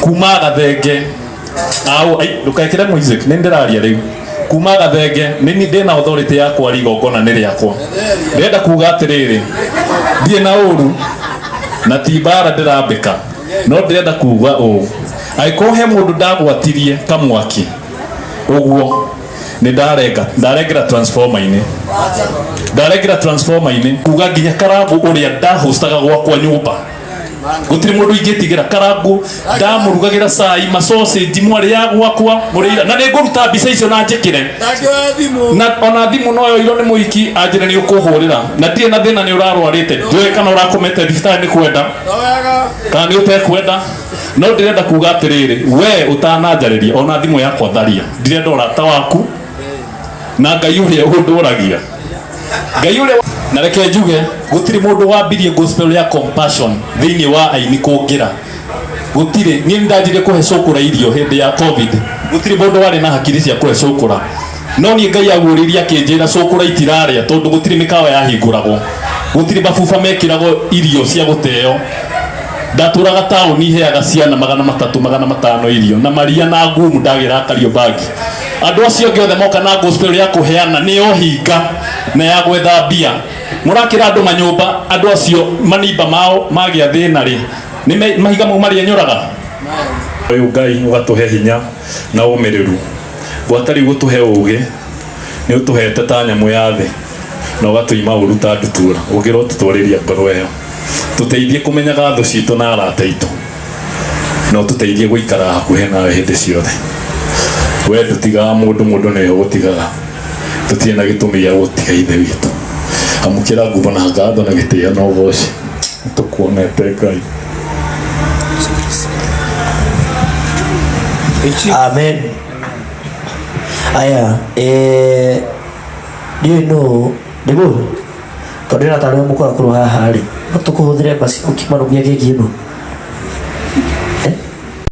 Kuma Gathenge au, ai, ndũkekĩre music, nĩ ndĩraria rĩu. Kuma Gathenge nĩ niĩ ndĩna authority ya kwaria, igongona nĩ rĩakwa. Ndĩrenda kuga atĩrĩrĩ, ndirĩ na ũru na ti mbara ndĩrambĩka, no ndĩrenda kuga ũũ, angĩkorwo he mũndũ ndagwatirie kamwaki ũguo, nĩ ndarenga, ndarengera transformer-inĩ, ndarengera transformer-inĩ, kuga nginya Karangu ũrĩa ndahostaga gwakwa nyũmba, gũtirĩ mũndũ ingĩtigĩra. Karangu ndamũrugagĩra cai, masausage, mwarĩ ya gwakwa mũrĩira, na nĩ ngũruta mbica icio na njĩkĩre. Ndangĩoya thimũ. Na ona thimũ no yoirwo nĩ mũhiki anjĩre nĩ ũkũhũrĩra, na ndirĩ na thĩna. Nĩ ũrarwarĩte, ndiũĩ kana ũrakomete thibitarĩ nĩ kwenda Ndoyaga. kana nĩ ũtekwenda, no ndĩrenda kuga atĩrĩrĩ, we ũtananjarĩria, ona thimũ yakwa tharia. Ndirenda ũrata waku na Ngai ũrĩa ũndũragia, Ngai ũrĩa. Na reke njuge, gũtirĩ mũndũ wambirie gospel ya compassion thĩinĩ wa aini kũngĩra, gũtirĩ. Niĩ nĩndanjirie kũhe cũkũra irio hĩndĩ ya COVID. Gũtirĩ mũndũ warĩ na hakiri cia kũhe cũkũra, no niĩ Ngai aguũrĩirie akĩnjĩra cũkũra itirarĩa, tondũ gũtirĩ mĩkawa yahingũragwo, gũtirĩ mabuba mekĩragwo irio cia gũteo. Ndatũraga taũni, heaga ciana 300, 500 irio na maria na ngumu. Ndagĩra Kariobangi, andũ acio angĩ othe moka na gospel ya kũheana nĩ ohinga na ya gwetha mbia. Mũrakĩra andũ manyũmba, andũ acio manimba mao magĩa thĩna rĩ, nĩ mahiga mau marĩenyũraga. Ũyũ Ngai ũgatũhe hinya na ũmĩrĩru, gwata rĩu ũtũhe ũgĩ. Nĩ ũtũhete ta nyamũ ya thĩ na ũgatũima ũru ta ndutura. Ũngĩra ũtũtwarĩria ngoro ĩyo, tũteithie kũmenyaga thũ citũ na arata aitũ, na ũtũteithie gũikara hakuhĩ nawe hĩndĩ ciothe. We ndũtigaga mũndũ, mũndũ nĩwe ũgũtigaga. Tũtirĩ na gĩtũmi gĩa gũtiga, Ithe witũ. Amũkĩra ngumo na ngatho na gĩtĩo na ũgoci. Tũkuonete, Ngai. Amen. Aya, ndiũĩ nũ nĩguo, tondũ ndĩrona tarĩ mũkũrakũrũ haha rĩ, no tũkũhũthĩre macini ũkĩmanumia keki ĩno.